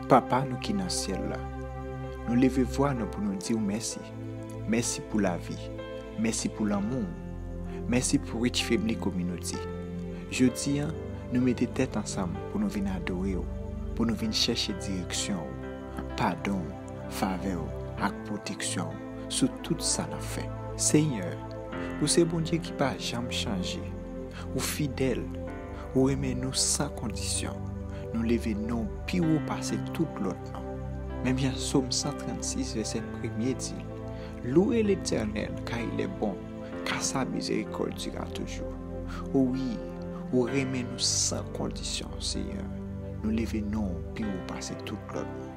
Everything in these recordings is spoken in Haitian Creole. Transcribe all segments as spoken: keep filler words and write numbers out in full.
Papa nou ki nan syèl la, nou leve vwa nou pou nou di w mèsi. Mèsi pou lavi. Mèsi pou lanmou w. Mèsi pou Rich Family Community. Jodi a, nou mete tèt ansanm pou nou vin adore w, pou nou vin chèche direksyon w, padon w, favè w ak pwoteksyon w sou tout sa n ap fè. Senyè, ou se Bondye ki pa janm chanje. Ou fidèl. Ou renmen nou san kondisyon. Nou leve non w pi wo pase tout lòt non. Menm jan Sòm san trannsis, vèsè premye di, Louez l'Éternel, car il est bon, car sa miséricorde dure à toujours. O wi, ou renmen nou san kondisyon, Senyè. Nou leve non w pi wo pase tout lòt non.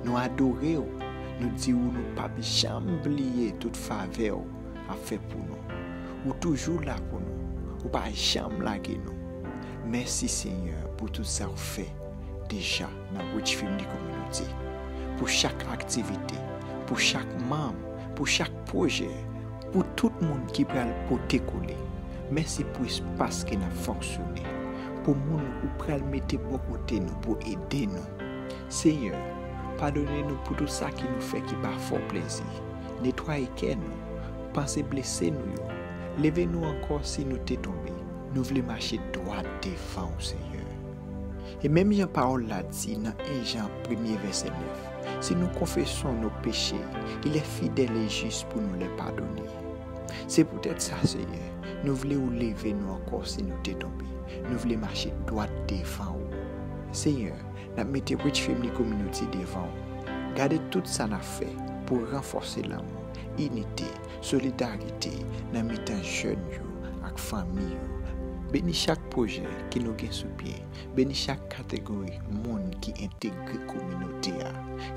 Nou adore w, nou di w nou p ap janm bliye tout favè w ap fè pou nou. Ou toujou la pou nou, ou pa janm lage nou. Mèsi, Senyè, pou tout sa w fè deja nan Rich Family Community. Pou chak aktivite, pou chak manm, pou chak pwojè, pou tout moun ki pral pote kole. Mèsi pou espas ke n ap fonksyone, pou moun ou pral mete bò kote nou pou ede nou. Senyè, padone nou pou tout sa ke nou fè ki pa fè w plezi. Netwaye kè nou, panse blese nou yo. Leve nou ankò si nou te tonbe. Nou vle mache dwat devan w, Senyè. E menm jan pawòl la di nan en Jan premye vèsè nèf, si nou konfese nos péchés, il est fidèle et juste pour nous les pardonner. Se poutèt sa, Senyè, nou vle w leve nou ankò si nou te tonbe. Nou vle mache dwat devan w. Senyè, n ap mete Rich Family Community devan w. Gade tout sa n ap fè pou ranfòse lanmou, inite, solidarite nan mitan jèn yo ak fanmi yo. Beni chak pwojè ke nou gen sou pye. Beni chak kategori moun ki entegre kominote a.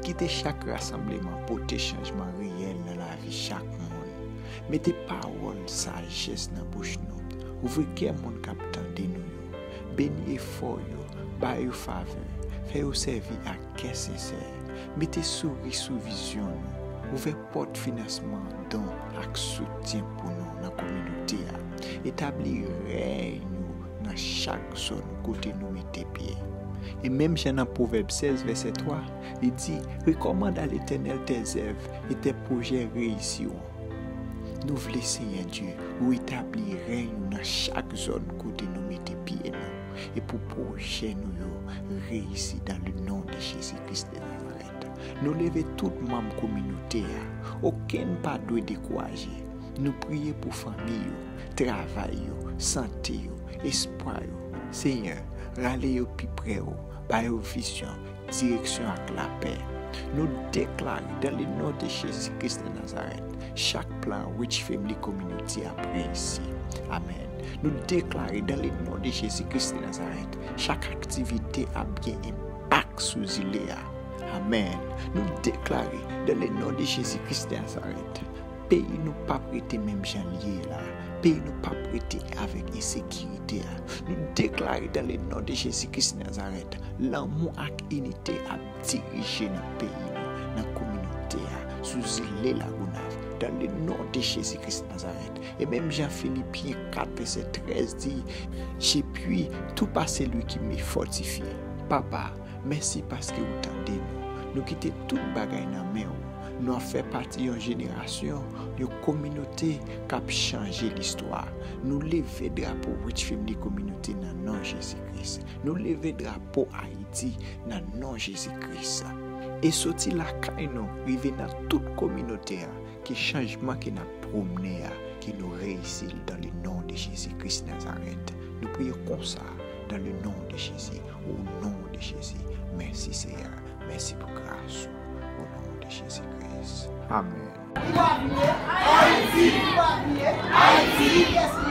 Kite chak rasanbleman pote chanjman reyèl nan lavi chak moun. Mete pawòl sajès nan bouch nou. Ouvri kè moun k ap tande nou yo. Beni efò yo, ba yo favè, fè yo sèvi ak kè sensè. Mete souri sou vizyon nou. Ouvè pòt finansman, don ak soutyen pou nou nan kominote a. Etabli rèy nou nan chak zòn kote nou mete pye. E menm jan nan Pwovèb sèz, vèsè twa, li di, Recommande à l'Éternel tes œuvres et tes projets réussiront. Nou vle, Senyè Dye, ou etabli rèy nou nan chak zòn kote nou mete pye nou, e pou pwojè nou yo reyisi dans le nom de Jésus-Christ de Nazareth. Nou leve tout manm kominote a. Okenn pa dwe dekouraje. Nou priye pou fanmi yo, travay yo, sante yo, espwa yo. Senyè, rale yo pi pre w, ba yo vizyon, direksyon ak lapè. Nou deklare, dans le nom de Jésus-Christ de Nazareth, chak plan Rich Family Community ap reyisi. Amèn. Nou deklare, dans le nom de Jésus-Christ de Nazareth, chak aktivite ap gen enpak sou zile a. Amèn. Nou deklare, dans le nom de Jésus-Christ de Nazareth, peyi nou p ap rete menm jan l ye la. Peyi nou p ap rete avèk ensekirite a. Nou deklare, dans le nom de Jésus-Christ de Nazareth, lanmou ak inite ap dirije nan peyi nou, nan kominote a, sou zile Lagonav, dans le nom de Jésus-Christ de Nazareth. E menm jan Filipyen kat vèsè trèz di, Je puis tout par celui qui me fortifie. Papa, mèsi paske ou tande nou. Nou kite tout bagay nan men w. Nou ap fè pati yon jenerasyon, yon kominote k ap chanje listwa. Nou leve drapo Rich Family Community nan non Jezi Kris. Nou leve drapo Ayiti nan non Jezi Kris. E soti lakay nou rive nan tout kominote a, ke chanjman ke n ap pwomne a, ke nou reyisi l dans le nom de Jésus-Christ Nazareth. Nou priye konsa, dans le nom de Jésus, au nom de Jésus. Mèsi, Seyè. Mèsi pou gras ou, au nom de Jésus-Christ. Amèn. Viva Viye! Ayiti! Viva Viye! Ayiti!